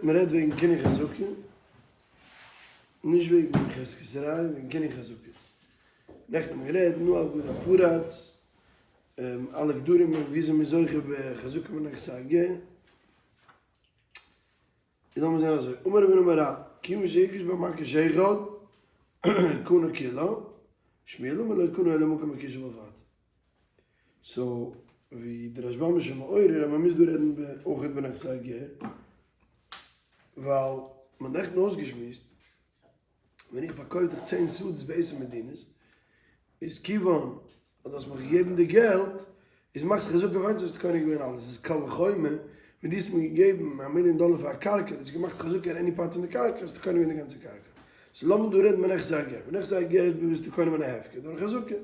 מען רעדט וועגן קינוי חזקה, נישט וועגן חזקת הראיה, וועגן קינוי חזקה. נעכטן האט מען גערעדט נאר על גבי הפרץ, אלע גדרים און וויאזוי מען איז זוכה בחזקה בנכסי הגר. און לאמיר זען אזוי, אמר רב הונא אמר רב, כיוון שהקיש בה מקיש אחד, קנה כולה, שמואל אמר לא קנה אלא מקום הקישון בלבד. so ווי דער רשב"ם איז שוין מעורר אז מען מוז דא רעדן אויך בנכסי הגר, ווייל מען האט נעכטן אויסגעשמועסט ווען איך פארקויף דיך צען שדות בעשר מדינות, איז כיוון אז דו האסט מיך געגעבן די געלט, איז מאכסט חזקה אויף איינס האסטו קונה געווען אלעס, איז קל וחומר ווען דו האסט מיר געגעבן א מיליאן דאלער פאר א קרקע, דו האסט געמאכט חזקה אין any part פון די קרקע, האסטו קונה געווען די גאנצע קרקע. so לאמיר דא רעדן בנכסי הגר, בנכסי הגר איז ביסטו קונה מן ההפקר דורך חזקה,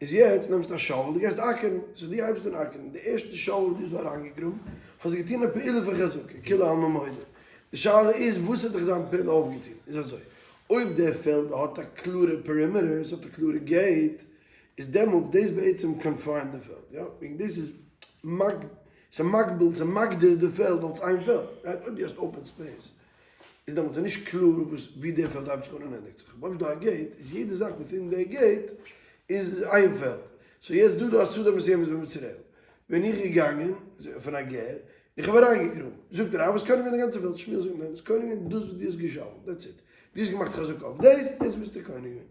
איז יעצט נעמסטו א shovel דו גייסט אקערן, so דו הייבסט אן אקערן, די ערשטע shovel וואס דו האסט דא אריינגעגראבן, האסטו געטון א פעולה פון חזקה, כולי עלמא מודה. די שאלה איז וואס האט דיך דיין פעולה אויפגעטון? איז אזוי, אויב דער פעלד האט א קלארע perimeter, עס האט א קלארע gate, איז דעמאלטס דאס בעצם confined די פעלד, יא? וועגן דאס איז מג ס'איז מגביל, ס'איז מגדיר די פעלד אלס איין פעלד, right? אויב דו האסט open space, איז דעמאלטס איז נישט קלאר וואס ווי די פעלד הייבט זיך אן און ענדיגט זיך, אבער אויב איז דא א gate, איז יעדע זאך within די gate איז איין פעלד, so יעצט דא דא א שדה מסוימת במצריה, בין איך געגאנגען פון א גר, איך האב אריינגעגראבן, זאגט ער, אה וואס קונה געווען די גאנצע פעלד, שמואל זאגט ניין, האסט קונה געווען דאס וואס דו האסט געשאוועלט, that's it, דו האסט געמאכט חזקה אויף דאס, דאס ביסטו קונה געווען.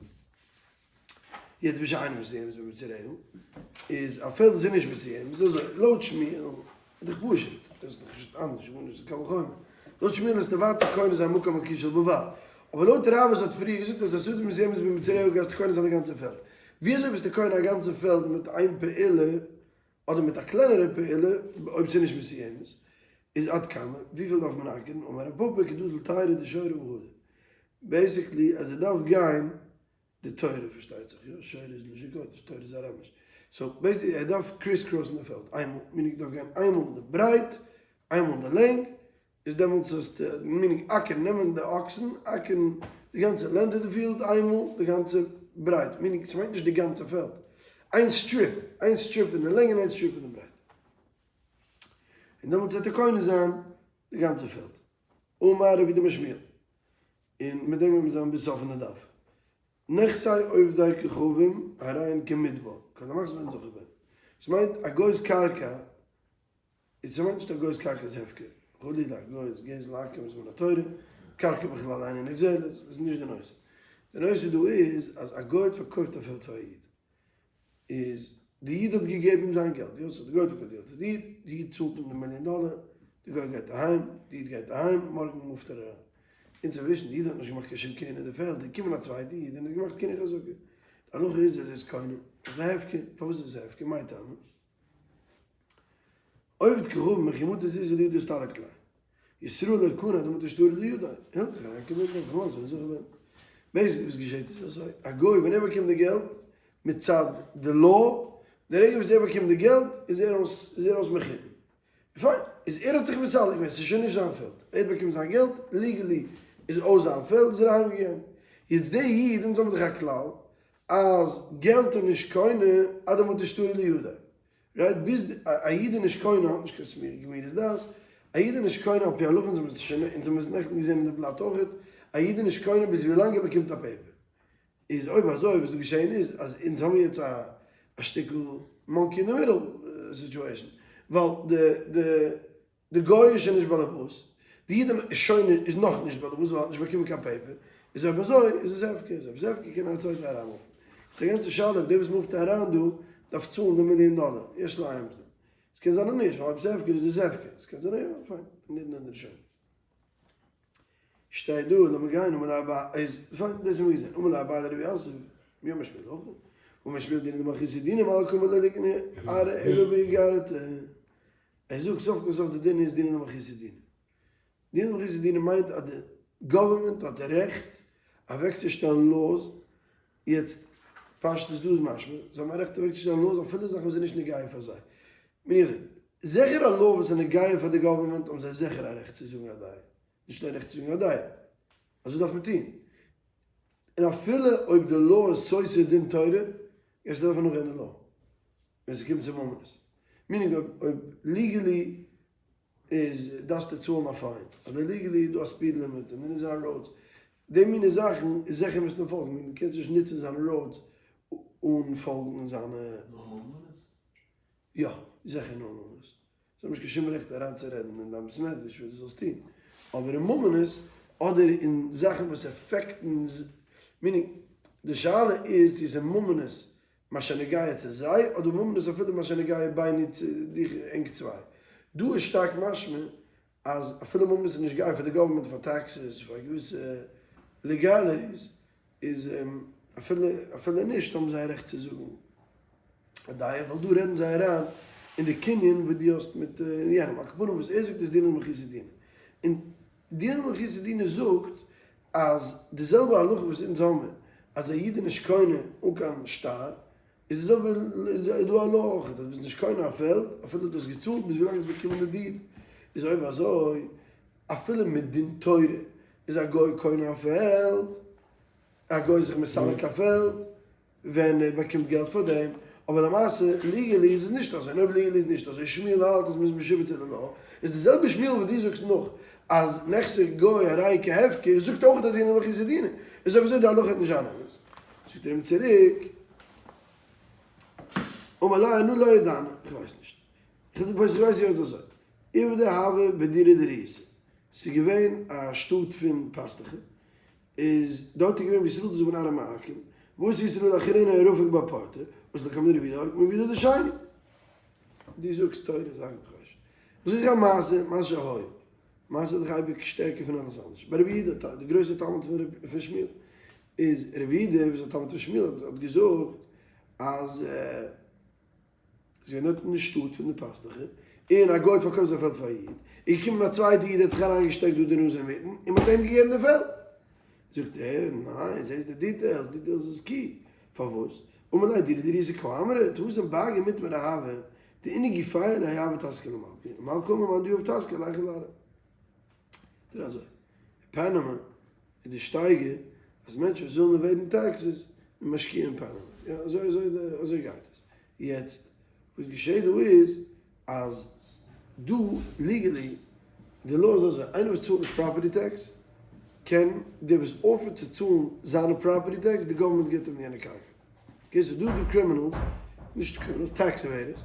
יעצט בשאינו מסוימת במצריה, איז א פעלד וואס איז נישט מסוים, איז אזוי, לויט שמואל איז דאך פשוט, דאס איז דאך נישט אנדערש, גארנישט, ס'איז קל וחומר. לויט שמואל וועסטו ווייטער קונה זיין מקום הקישון בלבד. אבער לויט רב וואס האט פריער געזאגט אז השדה מסוימת במצריה גייסטו קונה זיין די גאנצע פעלד. ווי אזוי ביסטו קונה א גאנצע פעלד מיט איין פעולה, אדער מיט א קלענערע פעולה, אויב ס'איז נישט מסוימת, איז עד כמה, וויפיל דארף מען אקערן, אמר רב פפא כדאזיל תירא דשורא והדר. basically אז ער דארף גיין די תורה פארשטייט זיך, יא, שורא איז לשון קודש, תורה איז אראמיש. so basically ער דארף criss cross ן די פעלד איינמאל, meaning דארף גיין איינמאל אין די ברייט, איינמאל אין די לענג, איז דעמאלטס האסטו, meaning אקערן, נעמען די אקסן, אקערן די גאנצע length of די field איינמאל, די גאנצע ברייט, meaning ס'מיינט נישט די גאנצע פעלד, איין strip, איין strip אין די לענג און איין strip אין די ברייט. און דעמאלטס וועט ער קונה זיין די גאנצע פעלד. אמר רב יהודה אמר שמואל, און מיט דעם וועט מען זיין ביז סוף פון די דף. נכסי עובדי כוכבים הרי הן כמדבר, כל המחזיק בהן זוכה בהן. עס מיינט א גוי'ס קרקע, איז ס'מיינט נישט א גוי'ס קרקע איז הפקר, חלילה א גוי איז גזל עכו"ם איז מן התורה, קרקע בכלל אינה נגזלת, דאס איז נישט די נושא. די נושא דא איז אז א גוי האט פארקויפט א פעלד פאר א איד, איז די איד האט געגעבן זיין געלט, יא סאו די גוי האט פארקויפט די געלט פאר די איד, די איד צאלט אים די מיליאן דאלער, די גוי גייט אהיים, די איד גייט אהיים, מארגן מופט ער אריין. אינצווישן, די איד האט נישט געמאכט קיין שום קנין אין די פעלד, איז געקומען א צווייטע איד און האט געמאכט קנין חזקה. די הלכה איז אז ער איז קונה, עס איז א הפקר, פארוואס איז עס א הפקר? מאי טעמא? עובד כוכבים וכי מטא זיז ולידו אסתלק ליה. ישראל לא קנה דמטא שטרא לידיה, הילכך הרי כמדבר פארוואס ווען זוכה ווען. basically וואס געשעט איז אזוי, א גוי ווען ער באקומט די געלט מצד די law, די רגע וואס ער באקומט די געלט איז ער אויס איז ער אויס מחותן. פיין, איז ער האט זיך מסלק געווען, ס'איז שוין נישט זיין פעלד, ער האט באקומען זיין געלט, legally איז אויס זיין פעלד, איז ער אהיים געגאנגען. יעצט דער איד, אונז האבן דאך א כלל אז געלט איז נישט קונה עד דמטא שטרא לידיה. right? ביז א איד איז נישט קונה האט נישט קיין סמירה גמירות דעת, א איד איז נישט קונה על פי הלכה, אונז האבן עס שוין אונז האבן עס נעכטן געזען אין די בלאט אויכעט, א איד איז נישט קונה ביז ווילאנג ער באקומט א paper. איז אויב אזוי וואס דא געשען איז אז אונז האבן יעצט א א שטיקל monkey in the middle situation, ווייל די די די גוי איז שוין נישט באלעבאס, די איד איז שוין איז נאך נישט באלעבאס ווייל ער האט נישט באקומען קיין paper, איז אויב אזוי איז עס הפקר, איז אויב עס הפקר קען א צווייטער אריינמופן. איז די גאנצע שאלה אויב דער וואס מופט אריין דא דארף צאלן די מיליאן דאלער, יש לעיין בזה. עס קען זיין אז נישט, ווייל אויב עס איז הפקר איז עס הפקר, עס קען זיין אז יא, פיין, נידון און ראשון. שטייט דא, לאמיר גיין, אמר ליה אביי, איז פיין, דאס האבן מיר געזען, אמר ליה אביי לרב יוסף, מי אמר שמואל הכי, אמר שמואל דינא דמלכותא דינא מלכא אמר ליה ליקני ארעא אלא באיגרתא. ער זאגט סוף כל סוף די דין איז דינא דמלכותא דינא. דינא דמלכותא דינא מיינט אז די גאווערמענט האט די רעכט אוועקצושטעלן laws, יעצט פשטות דא איז משמע זיי האבן א רעכט אוועקצושטעלן laws אפילו זאכן וואס איז נישט נוגע פאר זיי. מיין איך זיכער א law וואס איז נוגע פאר די גאווערמענט האבן זיי זיכער א רעכט צו זאגן א דעה, נישט א רעכט צו זאגן א דעה, אזוי דארף מען טון. און אפילו אויב די law איז סותר דין תורה, גייסטו דארפן נאכגיין די law. ווען ס'קומט צו ממונות. meaning אויב אויב legally. איז דארפסטו צאלן א fine, אדער legally איז דא א speed limit און אין זיין roads, די מיני זאכן איז זיכער מוזט אים פאלגן, דו קענסט נישט נוצן זיינע roads אן פאלגן זיינע. נאר ממונות? יא, זיכער נאר ממונות. זיי האבן נישט קיין שום רעכט אריינצורעדן אין דיין בית מדרש וואס דו זאלסט טון, אבער אין ממונות אדער אין זאכן וואס affect ן, meaning די שאלה איז צו עס איז ממונות מה שנוגע צו זיי אדער ממונות אפילו מה שנוגע ביני צו דיך ענק צוויי. דא איז שטארק משמע אז אפילו ממונות איז נישט גיי פאר די government פאר taxes פאר געוויסע legalities איז אפילו אפילו נישט האבן זיי רעכט צו זאגן א דעה ווייל דא רעדן זיי אריין אין די קנין וואס דו האסט מיט יענעם. על כל פנים וואס ער זאגט איז דינא דמלכותא דינא און דינא דמלכותא דינא זאגט אז די זעלבע הלכה וואס אונז האמיר אז א איד איז נישט קונה אן קיין שטר, איז די זעלבע איז דא א הלכה אויך אז ביסט נישט קונה א פעלד אפילו דו האסט געצאלט ביז ווילאנג האסט באקומען די deed, איז אויב אזוי אפילו מדין תורה איז א גוי קונה א פעלד, א גוי איז זיך מסלק א פעלד, ווען ער באקומט געלט פאר דעם, אבער למעשה legally איז עס נישט אזוי, און אויב legally איז נישט אזוי, שמואל האלט אז מ'איז משועבד צו די law, איז די זעלבע שמואל וואס דו זאגסט נאך אז נכסי גוי הרי כהפקר, זאגט אויך אז דינא דמלכותא דינא, איז אויב אזוי די הלכה וועט נישט זיין אמת. זאגט ער אים צוריק, אמר ליה אנא לא ידענא, איך ווייס נישט. איך ווייס איך ווייס יא איז אזוי, עובדא הוה בדורא דרעייתא, ס'איז געווען א שטאט פון פאסטוכער, איז דארט איז געווען וישראל דזבן ארם מעקים, וואס ישראל אחריני רפק בפורתא, וואס לקם דרבי יהודה אויך מבידא דשני. דו זאגסט תורה זאכן כ'ווייס נישט. איך זאג דיך א מעשה, מעשה שהיה. מעשה איז דאך אייביג שטערקער פון אלעס אנדערש. ביי רבי יהודה, די גרויסע תלמיד פון שמואל, איז רבי יהודה וואס איז א תלמיד פון שמואל האט געזאגט אז. זיי זענען דארט אין די שטאט פון די פאסטוכער, און א גוי האט פארקויפט זיין פעלד פאר א איד, איז געקומען א צווייטע איד האט זיך אריינגעשטעקט דא די נאז אינמיטן, און מען האט אים געגעבן די פעלד. זאגט ער, ניין, זעסט די details, details איז key, פארוואס? אמר ליה דורא דרעייתא קאמרת, התם באגר מטמרא הוה, דאינהו גופייהו לא הוו טסקי למלכא, ומלכא אמר מאן דיהיב טסקא ליכול לארעא. טוט אזוי, אין פאנאמא איז די שטייגער אז מענטשן וואס ווילן evade ן taxes איז משקיע אין פאנאמא, יא אזוי אזוי אזוי גייט עס. יעצט וואס געשעט דא איז אז דא legally די law איז אזוי, איינער וואס צאלט נישט property tax קען דער וואס offer ט צו צאלן זיינע property tax די government גיבט אים יענע קרקע. okay ס'איז דא דא criminals, נישט criminals, tax evaders,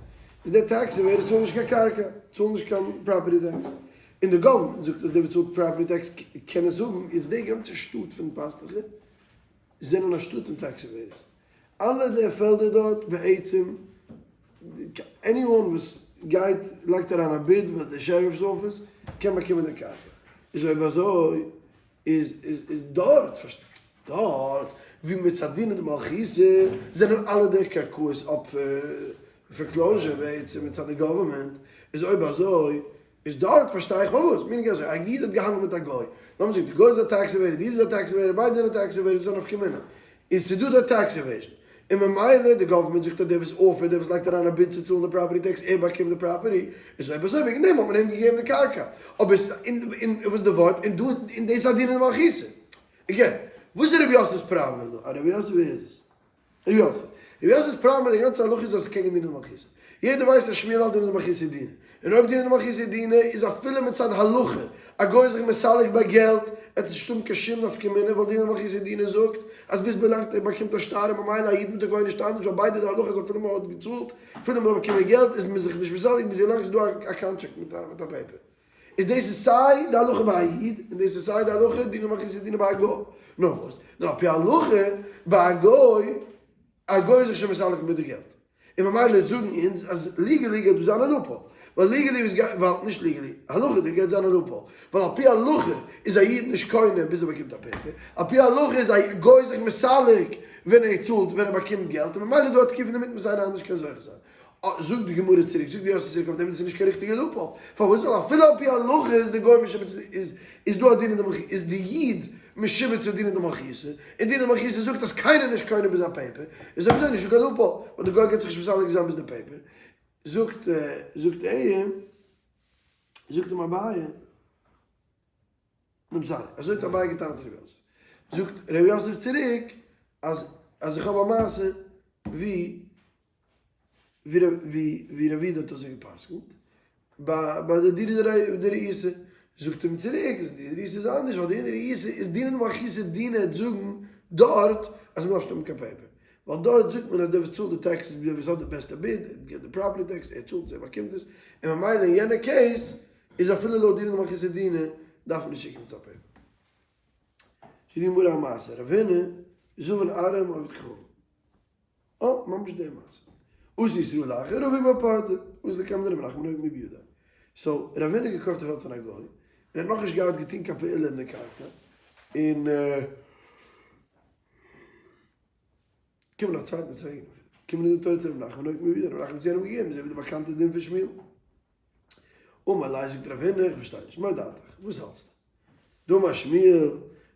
איז דער tax evader צאלן נישט קיין קרקע, צאלן נישט קיין property tax, און די government זאגט אז דער וואס צאלט property tax קען עס האבן, יעצט די גאנצע שטאט פון פאסטוכער זענען א שטאט פון tax evaders, אלע די פעלדער דארט בעצם anyone וואס גייט לייגט אריין א bid ביי די sheriff's office קען באקומען די קרקע, איז אויב אזוי איז איז דארט פארשטייט דארט ווי מצד דינא דמלכותא זענען אלע די קרקעות up for foreclosure בעצם מצד די government איז אויב אזוי איז דארט פארשטיי איך פארוואס meaning אזוי א איד האט געהאנדלט מיט א גוי לאמיר זאגן די גוי איז א tax evader די איד איז א tax evader ביידע זענען tax evader וואס איז א נפקא מינה איז ס'דא דארט tax evasion און ממילא די government זאגט אז דער וואס offer ט דער וואס לייגט אריין א bid צו צאלן די property tax ער באקומט די property איז אויב אזוי וועגן דעם האט מען אים געגעבן די קרקע אבער און און וואס איז די ווארט און דא און דאס איז א דינא דמלכותא again וואס איז רבי יוסף'ס פראבלעם דא? אה רבי יוסף ווער איז עס? רבי יוסף. רבי יוסף'ס פראבלעם מיט די גאנצע הלכה איז אז ס'איז קעגן דינא דמלכותא. יעדער ווייסט אז שמואל האלט דינא דמלכותא דינא. און אויב דינא דמלכותא דינא איז אפילו מצד הלכה א גוי איז זיך מסלק ביי געלט, עט עס נישט האבן קיין שום נפקא מינה ווייל דינא דמלכותא דינא זאגט אז ביז באלאנגט ער באקומט א שטר און ממילא א איד מיט א גוי נישט אנדערש ווייל ביידע די הלכה איז אפילו מען האט געצאלט אפילו מען האט באקומען געלט איז מען זיך נישט מסלק ביז ווילאנג ס'איז דא א contract מיט א paper. איז דאס איז סיי די הלכה ביי א איד און דאס איז סיי די הלכה דינא דמלכותא דינא ביי א גוי. נאר וואס? נאר על פי הלכה ביי א גוי, א גוי איז זיך שוין מסלק מיט די געלט. און ממילא זאגן אונז אז legally גייט דא זיין א loophole. ווייל legally וואס גייט, ווייל נישט legally, הלכה'דיג גייט זיין א loophole. ווייל על פי הלכה איז א איד נישט קונה ביז ער באקומט א paper. על פי הלכה איז א גוי זיך מסלק ווען ער צאלט, ווען ער באקומט געלט, און ממילא דא א תקופה אינדערמיטן וואס איינער אנדערש קען זוכה זיין. זאגט די גמרא צוריק, זאגט די יוסף צוריק אויף דעם, דאס איז נישט קיין ריכטיגע loophole, פארוואס? ווייל אפילו על פי הלכה איז די גוי משועבד צו, איז איז דא א דינא דמלכותא, איז די איד משועבד צו דינא דמלכותא, און דינא דמלכותא זאגט אז קיינער נישט קונה ביז א paper, איז אויב אזוי נישטא קיין loophole, ווייל די גוי גייט זיך נישט מסלק זיין ביז די paper, זאגט זאגט אים, זאגט אים אביי, נו sorry, אזוי האט אביי געטענה'ט צו ר' יוסף. זאגט ר' יוסף צוריק אז אז איך האב א מעשה ווי ווי ר' יהודה האט אזוי גע'פסק'נט. ביי די דינא דרעיתא, זאגט אים צוריק אז דינא דרעיתא איז אנדערש ווייל דינא דרעיתא איז דינא דמלכותא דינא העט זאגן דארט אז מ'דארף נישט האבן קיין paper ווייל דארט זאגט מען אז דער וואס צאלט די taxes איז דער וואס האט די בעסטע bid, ער געט די property tax, ער צאלט עס ער באקומט עס, און ממילא אין יענע case איז אפילו לויט דינא דמלכותא דינא דארף מען נישט שיקן מיט א paper. זאגט די גמרא א מעשה, רב הונא זבין ארעא מעובד כוכבים. אה, ממש די מעשה. אתא ישראל אחר רביק בר פרדא, אזל לקמיה דרב נחמן רביק מבידיה. so, רב הונא האט געקויפט א פעלד פון א גוי, און ער האט נאכנישט געהאט געטון קיין פעולה אין די קרקע, און קומען א צווייטן צווייגן, קומען אין די תורה צו רב נחמן רביק מבידיה, רב נחמן האט צו יענעם געגעבן, אזוי ווי די באקאנטע דין פון שמואל. אמר ליה זאגט רב הונא, איך פארשטיי נישט, מה דעתך, וואס האלטסטו? דאמר שמואל,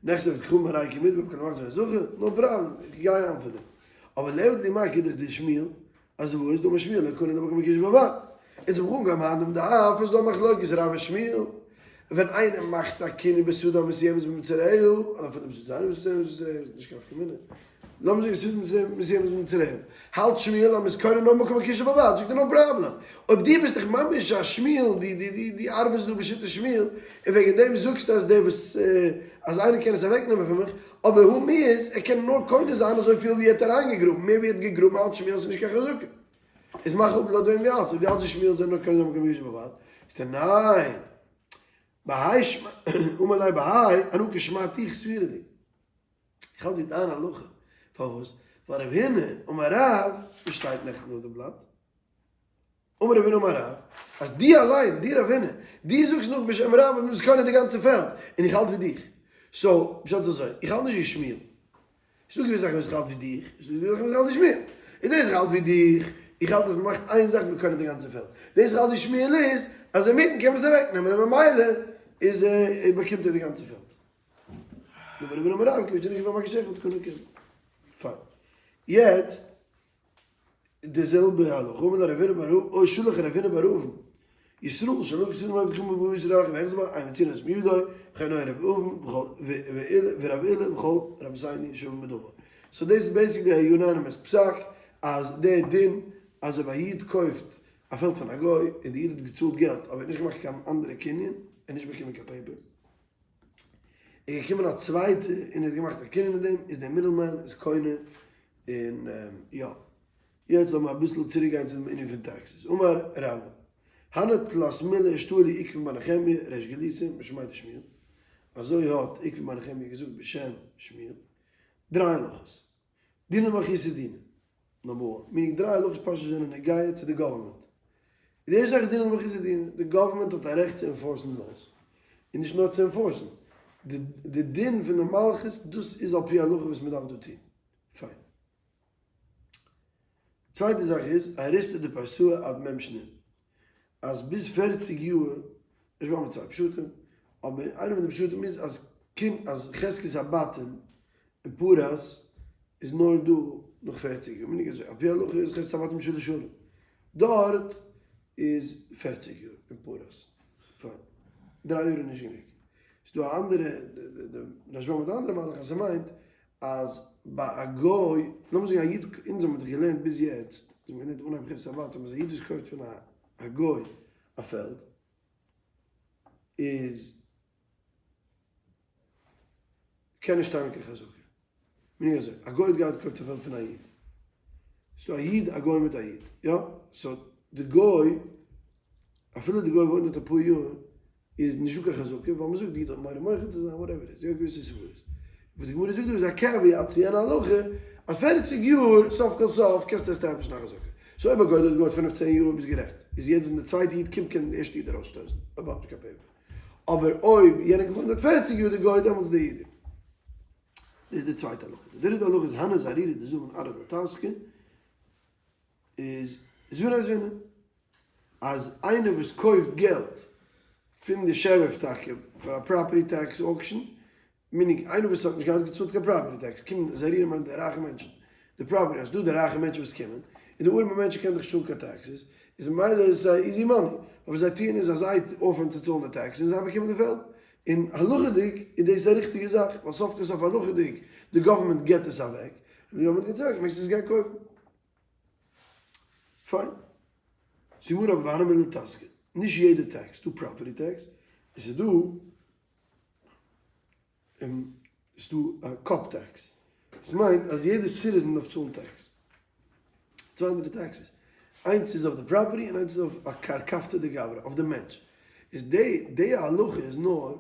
נכסי עובד כוכבים הרי כמדבר בכל המחזיר אינו זוכה, no problem, איך גיי איין פאר דעם. אבער ליעבד לי מר כדאך דשמואל, אז וואס, דאמר שמואל לא קנה אלא במקום הכישוף בלבד. אונז האבן אנגעהויבן היינט דעם דף, איז דא א מחלוקת רב ושמואל, ווען איינער מאכט א קינוי בשדה מסוימת במצריה, אדער אפילו בשדה אינו מסוימת במצריה, איז נישט קיין נפקא מינה. לאמיר זאגן בשדה מסוימת במצריה, האלט שמואל אז מ'איז קונה נאר במקום הכישוף בלבד, זאגט ער no problem. אויב דו ביסט דאך ממש א שמואל, דו דו דו דו ארבעסט דא בשיטת שמואל, און וועגן דעם זאגסטו אז דער וואס אז איינער קען עס אוועקנעמען פון מיך, אבער הא מיהת, ער קען נאר קונה זיין אזויפיל ווי ער האט אריינגעגראבן, מער ווי ער האט געגראבן האלט שמואל אז ס'איז נישט קיין חזקה. איז מאך אפ לויט וועם דו האלטסט, אויב דו האלטסט ווי שמואל זענען נאר קונה זיין במקום הכישוף בלבד, זאגט ער ניין, בהאי שמע, אמר ליה בהאי, אנא כשמעתיך סבירא לי. איך האלט ווי דיין הלכה, פארוואס? ווייל רב הונא אמר רב, וואס שטייט נעכטן אויף די בלאט? אמר רב הונא אמר רב, אז דו אליין, דו רב הונא, דו זאגסט נאך בשם רב אז מ'איז קונה די גאנצע פעלד, און איך האלט ווי דיך. so, פשט איז אזוי, איך האלט נישט ווי שמואל. ס'דא געוויסע זאכן וואס איך האלט ווי דיך, און ס'דא געוויסע זאכן וואס איך האלט ווי שמואל. איז דאס איך האלט ווי דיך, איך האלט אז מ'מאכט איין זאך מ'קונה די גאנצע פעלד. דאס איך האלט ווי שמואל איז, אז אינמיטן קען מען עס אוועקנעמען און ממילא איז באקומט ער די גאנצע פעלד. נו ווען איך בין אמר רב כיוון שנשבע מקיש אחד קנה כולו. פיין. יעצט די זעלבע הלכה, אמר לרב הונא בר אוי שלח רב הונא בר אבין, ישראל שלא כסדר מה וקרא מבוא ישראל אחר והחזיר בה, אין מציל את מידו, וכן היה רב אבין ורב אילא וכל רבותינו שווים בדבר. so דאס איז basically א unanimous פסק אז די דין אז אויב א איד קויפט א פעלד פון א גוי און די איד האט געצאלט געלט אבער ער האט נישט געמאכט קיין אנדערע קנין, ער האט נישט באקומען קיין paper, איז געקומען א צווייטער און ער האט געמאכט א קנין מיט דעם, איז דער middleman איז קונה און יא. יעצט לאמיר אביסל צוריק גיין צו דעם ענין פון taxes. אמר רבא, הני תלת מילי אשתעי להו עוקבא בר נחמיה, ריש גלותא, משמיה דשמואל. אזוי האט עוקבא בר נחמיה געזאגט בשם שמואל. דריי הלכות. דינא דמלכותא דינא. number one. meaning דריי הלכות פשוט זענען נוגע צו די government. די ערשטע זאך איז דינא דמלכותא דינא. די government האט א רעכט צו enforce ן laws. און נישט נאר צו enforce ן. די דין פון די מלכות דאס איז על פי הלכה וואס מען דארף דא טון. פיין. צווייטע זאך איז, אריסתא דפרסאה עד מ' שנין. אז ביז פערציג יאר, יש בה צוויי פשטים, אבער איינע פון די פשטים איז אז קינד אז חזקת הבתים אין פרס איז נאר דא נאך פערציג יאר, מיינט אזוי, על פי הלכה איז חזקת הבתים שלש שנים, דארט איז פערציג יאר אין פרס, פיין, דריי יאר איז נישט גענוג. ס'איז דא א אנדערע, די רשב"ם האט א אנדערע מהלך אז ס'מיינט אז ביי א גוי, לאמיר זאגן א איד, אונז האבן דאך געלערנט ביז יעצט, אונז האבן געלערנט אנהייב חזקת הבתים אז א איד וואס קויפט פון א גוי א פעלד, איז קען נישט טענה'ן קיין חזקה. מיינט אזוי, א גוי האט געהאט געקויפט א פעלד פון א איד. ס'דא א איד, א גוי מיט א איד. יא? so די גוי, אפילו די גוי וואוינט דארט אפאר יאר, איז נישטא קיין חזקה, ווייל מ'זאגט די איד האט מורא מוכר צו זיין, whatever איז, יא געוויסע סברות. וואס די גמרא זאגט דא איז א caveat צו יענע הלכה, אז פערציג יאר, סוף כל סוף, קענסטו establish ן א חזקה. so אויב א גוי האט דארט געוואוינט פינף צען יאר, ביסט גערעכט. איז יעצט ווען די צווייטע איד קומט קען די ערשטע איד ארויסשטויסן, אויב האט נישט קיין paper. אבער אויב יענער געוואוינט דארט פערציג יאר די גוי דעמאלטס די איד. דאס איז די צווייטע הלכה. די דריטע הלכה איז הני זעירי דזבין ארעא דטסקא איז זבינא זבינא אז איינער וואס קויפט געלט פון די שעריף טאקע פאר א property tax auction meaning איינער וואס האט נישט געהאט געצאלט קיין property tax, קומען זעירי מיינט די רייכע מענטשן, די property אז דא די רייכע מענטשן וואס קומען, און די ארימע מענטשן קענען דאך נישט צאלן קיין taxes, איז ממילא איז עס א easy money, אבער וואס זיי טוען איז אז זיי אויפהערן צו צאלן די tax און זיי באקומען די פעלד, און הלכה'דיג איז דאס א ריכטיגע זאך, ווייל סוף כל סוף הלכה'דיג די government געבט עס אוועק, און די government געבט עס אוועק מעגסטו עס גיין קויפן. פיין. סימנא רב אהרן בן לטסקא. נישט יעדע tax, ס'דא property tax, און ס'איז דא און ס'איז דא א קאפ tax, דאס מיינט אז יעדע citizen דארף צאלן tax, צוויי אנדערע taxes, איינס איז אויף די property און איינס איז אויף א קרקפתא דגברא, אויף די מענטש, איז די די הלכה איז נאר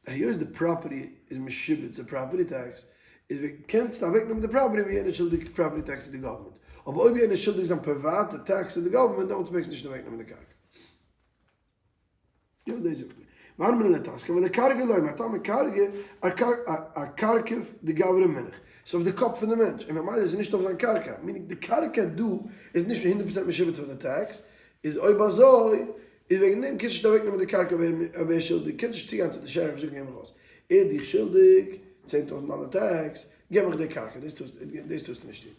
היות די property איז משועבד צו property tax, איז ווען קענסטו אוועק נעמען די property ווען יענער איז שולדיג property tax צו די גאווערמענט, אבער אויב יענער איז שולדיג זיין פריוואטע tax צו די גאווערמענט דעמאלטס מעגסטו נישט אוועק נעמען די קרקע. יא דאס זאגט ער. ואמרי לה טסקא ולכרגא לא מאי טעמא כרגא אקרקף דגברא מנח. ס'איז אויף די קאפ פון די מענטש און ממילא איז עס נישט אויף זיין קרקע, meaning די קרקע דא איז נישט הונדערט פראצענט משועבד פאר די tax, איז אויב אזוי איז וועגן דעם קענסטו נישט אוועקנעמען די קרקע אויב ער איז שולדיג, קענסט נישט צוגיין צו די שעריף זאגן געב מיך אויס, ער איז דיך שולדיג 10,000 דאלער tax, געב מיך די קרקע, דאס טארסטו נישט טון.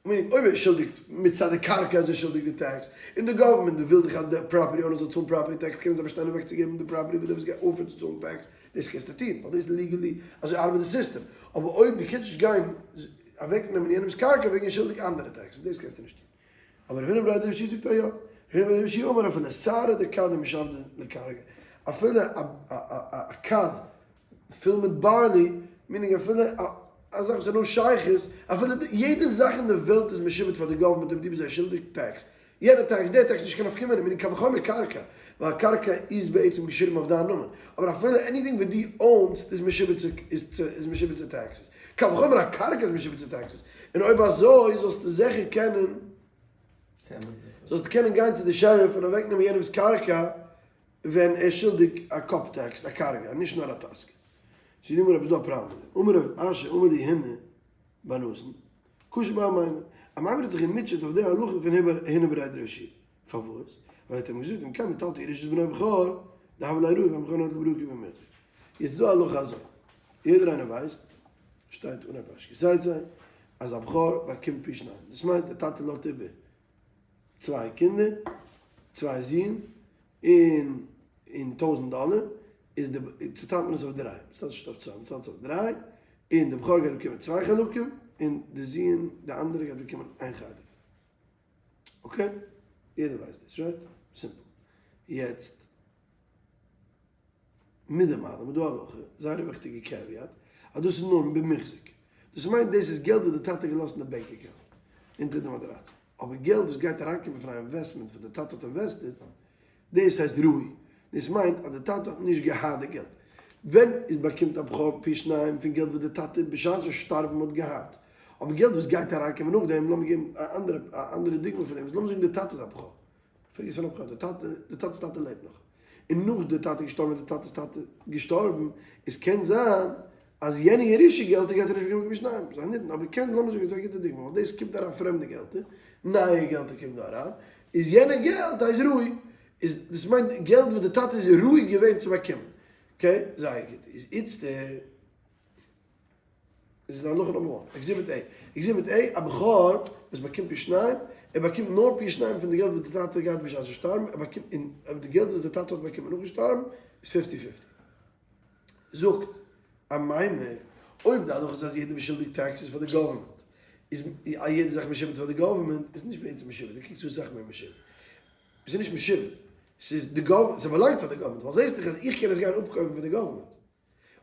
meaning אויב ער איז שולדיג מצד די קרקע איז ער שולדיג די tax, און די גאווערמענט וויל דיך אז די property owner זאל צאלן property tax קענען זיי באשטיין אוועקצוגעבן די property וואס דו ביסט געאפערט צו צאלן tax, דאס קענסטו טון ווייל דאס איז legally אזוי ארבעט די סיסטעם, אבער אויב דו קענסט נישט גיין אוועקנעמען יענעמס קרקע וועגן ער איז שולדיג אנדערע taxes דאס קענסטו נישט טון. אבער רב הונא בריה דרב יהושע זאגט א יא, רב הונא בריה דרב יהושע אמר אפילו שערא דכדא משעבדא לכרגא, אפילו א כד פול מיט barley, meaning אפילו א זאך וואס האט נאר שייכות, אפילו יעדע זאך אין די וועלט איז משועבד פאר די גאווערמענט אויב דו ביסט זיי שולדיג tax, יענע tax, דער tax, נישט קיין נפקא מינה, meaning קל וחומר קרקע, ווייל קרקע איז בעצם געשריבן אויף דיין נאמען, אבער אפילו anything וואס דו own סט איז משועבד צו איז משועבד צו taxes, קל וחומר א קרקע איז משועבד צו taxes, און אויב אזוי זאלסטו זיכער קענען, זאלסטו קענען גיין צו די שעריף און אוועקנעמען יענעמס קרקע ווען ער איז שולדיג א קאפ tax, א קארגע, נישט נאר א טסקא. זאגט די גמרא עפעס דא א פראבלעם מיט דעם, אמר רב אשי אמר לי הונא בר נתן, קשו בה אמימר, אמימר האט זיך געמוטשעט אויף די הלכה פון הונא בריה דרב יהושע, פארוואס? ווייל ער האט אים געזאגט אם כן בטלת ירושת בנו בכור, דהוה ליה ראוי והבכור נוטל ברקיע ומוחזק. יעצט איז דא א הלכה אזוי, יעדער איינער ווייסט, שטייט אנהייב פרשת כי תצא, אז א בכור באקומט פי שניים, דאס מיינט די טאטע לאזט איבער צוויי קינדער, צוויי זין, און און 1000 דאלער, איז די, צוטיילט מען עס אויף דריי, מ'צוטיילט נישט אויף צוויי, מ'צוטיילט עס אויף דריי, און די בכור גייט באקומען צוויי חלקים, און די זון, די אנדערע גייט באקומען איין חלק. okay? יעדער ווייסט דאס, right? Simple. יעצט, מיט דעם אלעם איז דא א הלכה, זייער א וויכטיגע caveat, אז דאס איז נאר במוחזק. דאס מיינט דאס איז געלט וואס די טאטע האט געלאזט אין די bank account, אונטער די מאטראץ. אבער געלט וואס גייט אריינקומען פון א investment וואס די טאטע האט invested, דאס הייסט ראוי. דאס מיינט אז די טאטע האט נישט געהאט די געלט. ווען איז באקומט א בכור פי שניים פון געלט וואס די טאטע בשעת'ן שטארבן האט געהאט. אבער געלט וואס גייט אריינקומען נאכדעם, לאמיר געבן א אנדערע א אנדערע דוגמא פון דעם, לאמיר זאגן די טאטע איז א בכור. פארגעס פון א בכור, די טאטע, די טאטע'ס טאטע לעבט נאך. און נאך די טאטע געשטארבן איז די טאטע'ס טאטע געשטארבן, עס קען זיין אז יענע ירושה געלטער גייט ער נישט באקומען פי שניים, זיי ניתן, אבער קען, לאמיר זאגן, עס איז א גוטע דוגמא, ווייל דאס קומט אריין פרעמדע געלטער, נייע געלטער קומט דא אריין, איז יענע געלט הייסט ראוי, איז דאס מיינט געלט וואס די טאטע איז ראוי געווען צו באקומען, okay, זייער גוט, איז איצטער איז די הלכה number one, exhibit A, exhibit A, א בכור וואס באקומט פי שניים, ער באקומט נאר פי שניים פון די געלט וואס די טאטע האט געהאט בשעת'ן שטארבן, ער באקומט, און די געלט וואס די טאטע האט באקומען נאכן שטארבן איז fifty fifty. זאגט אמימר, אויב די הלכה איז אז יעדער איז שולדיג taxes פאר די גאווערמענט, איז א יעדע זאך משועבד פאר די גאווערמענט, איז נישט בעצם משועבד, דו קוקסט אן סאך מער משועבד. עס איז נישט משועבד, ס'איז די גאווערמענט, ס'באלאנגט פאר די גאווערמענט, ווייל זעסט דאך אז איך קען עס גיין אפקויפן פון די גאווערמענט.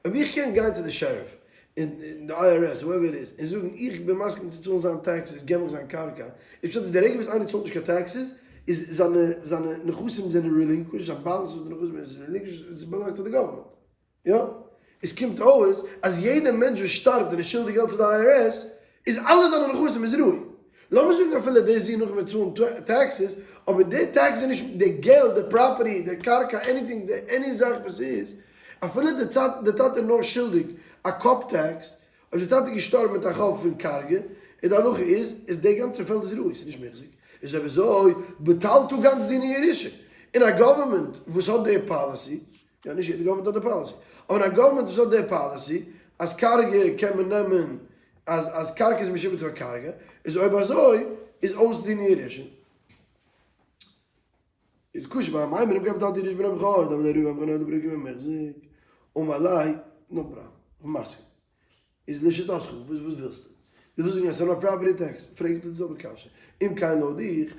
אויב איך קען גיין צו די שעריף און די IRS whoever it is און זאגן איך בין מסכים צו צאלן זיין taxes געב מיך זיין קרקע, איז פשט אז די רגע וואס איינער צאלט נישט קיין taxes איז זיינע זיינע נכסים זענען relinquished, זיין בעלות אויף די נכסים איז relinquished און ס'באלאנגט צו די גאווערמענט. יא? עס קומט אויס אז יעדער מענטש וואס שטארבט און איז שולדיג געלט פאר די IRS איז אלע זיינע נכסים איז ראוי. לאמיר זאגן אפילו דער זון נאכן באצאלן taxes, אבער די tax איז נישט די געלט, די property, די קרקע, anything, די any זאך וואס איז, אפילו די צייט די טאטע איז נאר שולדיג א קאפ tax, אויב די טאטע איז געשטארבן מיט א חוב פון קרגא, און די הלכה איז, איז די גאנצע פעלד איז ראוי, ס'איז נישט מוחזק, איז אויב אזוי בטלתו גאנץ דיני ירושה, און א גאווערמענט וואס האט די policy, יא נישט יעדע גאווערמענט האט די policy, אבער א גאווערמענט וואס האט די policy אז קרגא קען מען נעמען אז אז קרקע איז משועבד פאר קרגא, איז אויב אזוי איז אויס דיני ירושה. איז קשה ביי אמימר אם כן בטלת ירושת בנו בכור, דהוה ליה ראוי והבכור נוטל ברקיע ומוחזק, אמר ליה, no problem, כ'בין מסכים. איז לשיטתך, וואס ווילסטו? דו ווילסט זאגן אז ס'איז נאר property tax? פרעג איך דיר די זעלבע קשיא, אם כן לויט דיך.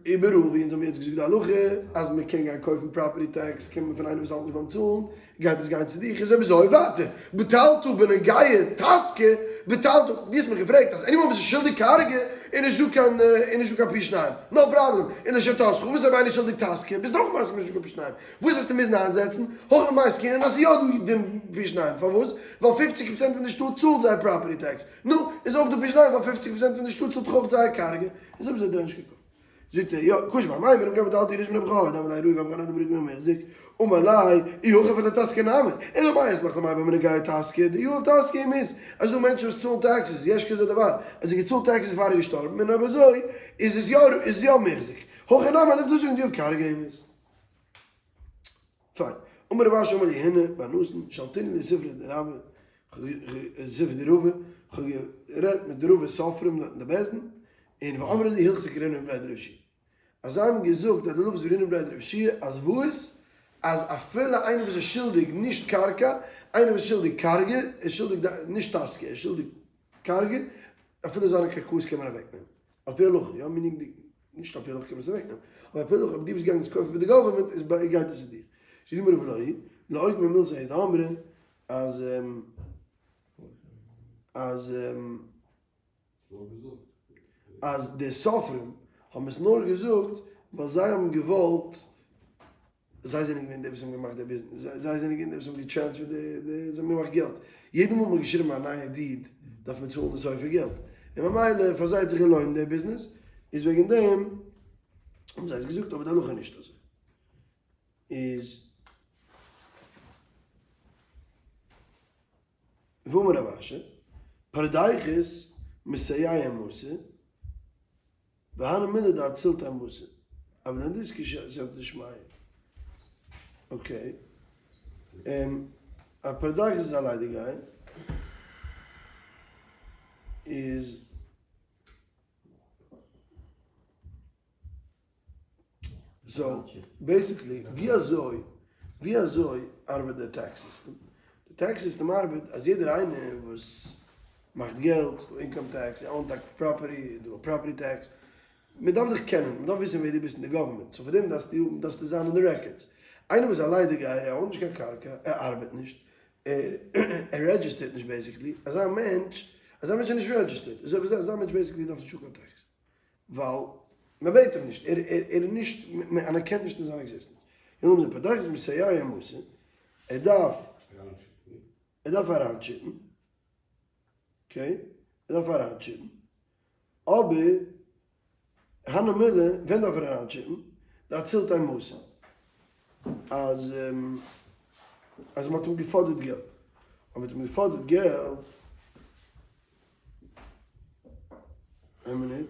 איבעראל ווי אונז האבן יעצט געזאגט די הלכה אז מען קען גיין קויפן property tax קען מען פון איינעם וואס האלט נישט ביים צאלן גייט עס גיין צו דיך איז אויב אזוי ווייטער בטלת בנוגע טסקא בטלת דו האסט מיך געפרעגט אז anyone וואס איז שולדיג קארגע איז נישט דא קיין איז נישט דא קיין פי שניים no problem און לשיטתך וואס אויב איינער איז שולדיג טסקא ביסט אויך מסכים נישט דא קיין פי שניים וואס וועסטו מוזן איינזעצן הכא במאי עסקינן אז ס'איז יא דא דעם פי שניים פארוואס ווייל פופציג פראצענט פון די שטאט צאלט זייער property tax נו איז אויך דא פי שניים ווייל פופציג פראצענט פון די שטאט צאלט דאך אויך זייער קארגע איז אויב אזוי דער נישט געקומען. זאגט ער, יא, קוש ביי מיין רב געבט אלט אידיש מרב חוה, דאמר לי רואי ואבחנה דברי גמ' מחזיק, אמר לי, אי הכי פון די טסקא נמי, אלא מאי אסמך למאי בנוגע טסקא, די יואב טסקא אים איז, אז דא מענטשן וואס צאלן taxes, יש כזה דבר, אז ער געצאלט taxes פאר ער איז געשטארבן, און אויב אזוי איז עס יא איז יא מחזיק, הכי נמי דארף דאס זאגן די יואב קארגע אים איז. פיין. אמר רב אשי אמר לי הנה, בר נתן, שלתני לספרא דרבא, ספרא דרבא, כ'האב גערעדט מיט די רבא סופרים דארט אין די בית דין, און ואמרי לי הלכתא כרב הונא בריה דרב יהושע. אז זיי האבן געזאגט אז די הלכה איז ווי רב הונא בריה דרב יהושע אז וואס? אז אפילו איינער וואס איז שולדיג נישט קרקע, איינער וואס איז שולדיג קארגע, איז שולדיג נישט טסקא, ער איז שולדיג קארגע, אפילו זיינע קרקעות קען מען אוועקנעמען. על פי הלכה, יא, meaning די, נישט על פי הלכה קען מען עס אוועקנעמען, אבער על פי הלכה אויב דו ביסט געגאנגען עס קויפן פון די government איז ביי גייט עס צו דיר. זאגט די גמרא ולא היא, לאוקמי מילתא דאמרי אז אז אז די סופרים האבן עס נאר געזאגט ווייל זיי האבן געוואלט זיי זענען געווען די וואס האבן געמאכט די ביזנעס, זיי זענען געווען די וואס האבן געטרענספערט די, די, זיי האבן געמאכט געלט. יעדע מאל מ'האט געשריבן א נייע deed דארף מען צאלן די סופר געלט. און ממילא פאר זיי האט זיך געלוינט די ביזנעס, איז וועגן דעם האבן זיי עס געזאגט, אבער די הלכה איז נישט אזוי. איז ואמר רב אשי, פרדייכות מסייע מסי, והני מילי דאצילתיה מתא, אבל לדיסקי סייעתא דשמיא. okay. א פרדייכות איז א ליידיגייער. איז. so basically ווי אזוי ווי אזוי ארבעט די tax system? די tax system ארבעט אז יעדער איינער וואס מאכט געלט, ס'דא income tax, ער own ט א property, איז דא א property tax, מען דארף דיך קענען, מען דארף וויסן ווער דו ביסט אין די government, so פאר דעם דארפסטו האבן דארפסטו זיין אין די records. איינער וואס איז א ליידיגייער, ער own ט נישט קיין קרקע, ער ארבעט נישט, ער register ט נישט basically, אזא מענטש, אזא מענטש איז נישט registered, אזוי ווי אזא מענטש basically דארף נישט האבן קיין tax. ווייל מען בעט אים נישט, ער איז נישט, מען אנערקענט נישט אין זיין עקזיסטענץ. און אונזער פתח איז מסייע מוסר, ער דארף, ער דארף אריינטשיפן, okay, ער דארף אריינטשיפן, אבער הני מילי, ווען דארף ער אריינטשיפן? דאצילתיה מתא, אז אז מען האט אים געפאדערט געלט, אויב מען האט אים געפאדערט געלט, איין מינוט.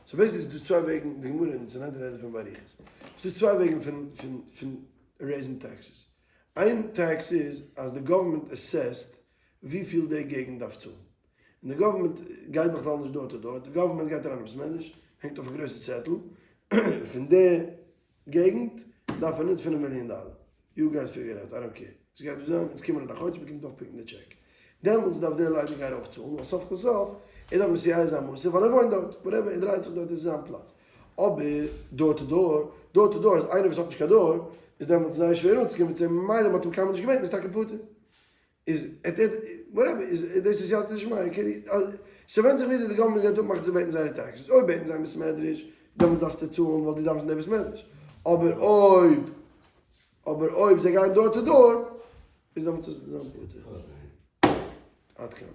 so basically איז דא צוויי וועגן, די גמרא אין סנהדרין רעדט דערפון באריכות. ס'איז דא צוויי וועגן פון פון פון raise ן taxes. איין tax איז אז די government assess ט וויפיל די געגנט דארף צאלן. און די government גייט בכלל נישט door to door, די government גייט אריין אין בית מדרש, הענגט אויף א גרויסע צעטל, פון די געגנט דארף ער נוצן פינף מיליאן דאלער. you guys figure out, I don't care. עס גייט דא זיין, אונז קומען אין א חודש, מען קומט אויפפיקן די טשעק. דעמאלטס דארף דער ליידיגייער אויך צאלן, ווייל סוף כל סוף, ער דארף מסייע זיין מוסר, ווייל ער וואוינט דארט, whatever, ער דרייט זיך דארט, דאס איז זיין פלאץ. אבער door to door, door to door איז איינער וואס האט נישט קיין door, איז דעמאלטס זייער שווער אנצוקומען צו אים, ממילא מען האט אים קיינמאל נישט געבעטן איז טאקע פטור. איז עט עט whatever איז דאס איז סייעתא דשמיא okay ס'ווענדט זיך וויאזוי די government גייט אפמאכן צו בעטן זייערע taxes אויב בעטן זיי אין בית מדרש דעמאלטס דארפסטו צאלן ווייל דו דאווענסט אין די בית מדרש אבער אויב אבער אויב זיי גייען door to door איז דעמאלטס איז עס זיין פטור. עד כאן.